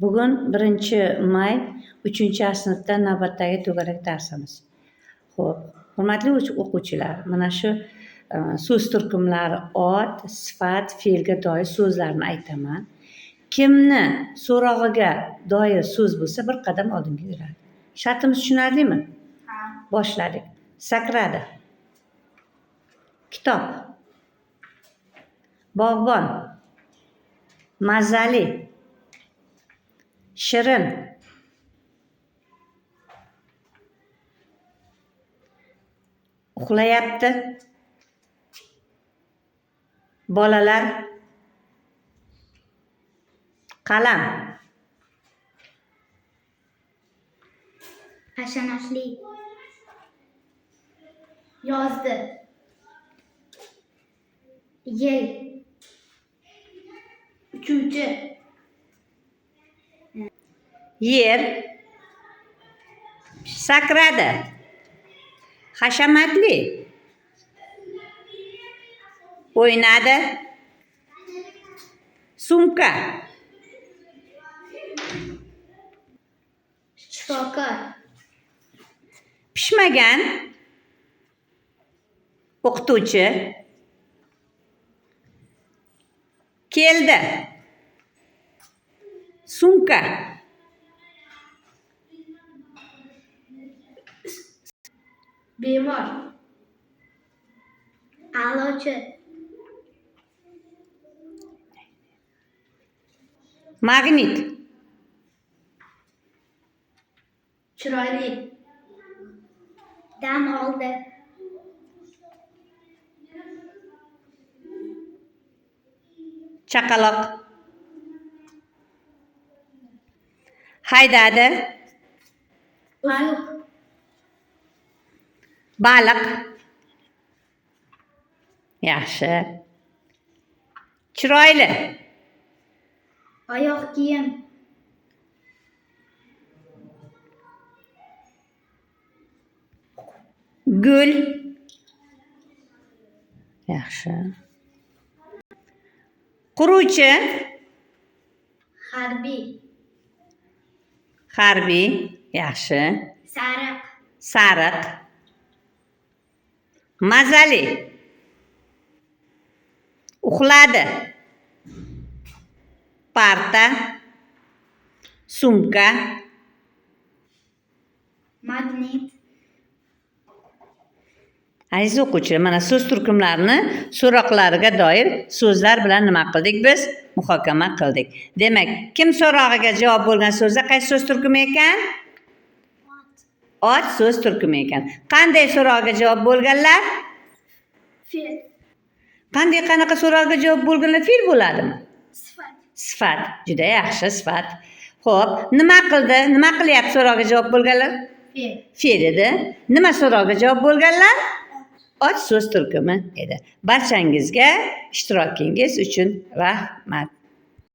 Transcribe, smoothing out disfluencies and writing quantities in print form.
Bugun 1-may, 3-sinfda navbatdagi to'garak darsimiz. Xo'p, hurmatli o'quvchilar, mana shu so'z turkumlari ot, sifat, fe'lga doir so'zlarni aytaman. Kimni so'rog'iga doir so'z bo'lsa, bir qadam oldinga yuradi. Shartimiz tushunarlimi? Ha. Boshladik. Sakradi. Kitob. Bog'bon. Mazali. Shirin. Uxlayapti. Bolalar. Qalam. Hashamatli. Yozdi. Yil. Uchuvchi. Yer. Sakradi. Hashamatli. O'ynadi. Sumka. Shifokor. Pishmagan. O'qituvchi. Keldi. Sumka. Bemor. A'lochi. Magnit. Chiroyli. Dam oldi. Chaqaloq. Haydadi. Uzuq. Baliq. Yaxshi. Chiroyli. Oyoq kiyim. Gul. Yaxshi. Quruvchi. Harbiy. Harbiy. Yaxshi. Sariq. Sariq. Mazali. Uxladi. Parta. Sumka. Magnit. Aziz o'quvchilar, mana so'z turkumlarini so'roqlariga doir so'zlar bilan nima qildik biz? Muhokama qildik. Demak, kim so'rog'iga javob bo'lgan so'zlar qaysi so'z turkumi ekan? Ot so'z turkumi ekan. Qanday so'roqqa javob bo'lganlar? Fe'l. Qanday qanaqa so'roqqa javob bo'lganlar fe'l bo'ladimi? Sifat. Sifat. Juda yaxshi sifat. Xo'p, nima qildi? Nima qilyapti so'roqqa javob bo'lganlar? Fe'l. Fe'l edi. Nima so'roqqa javob bo'lganlar? Ot so'z turkumi edi. Barchangizga ishtirokingiz uchun rahmat.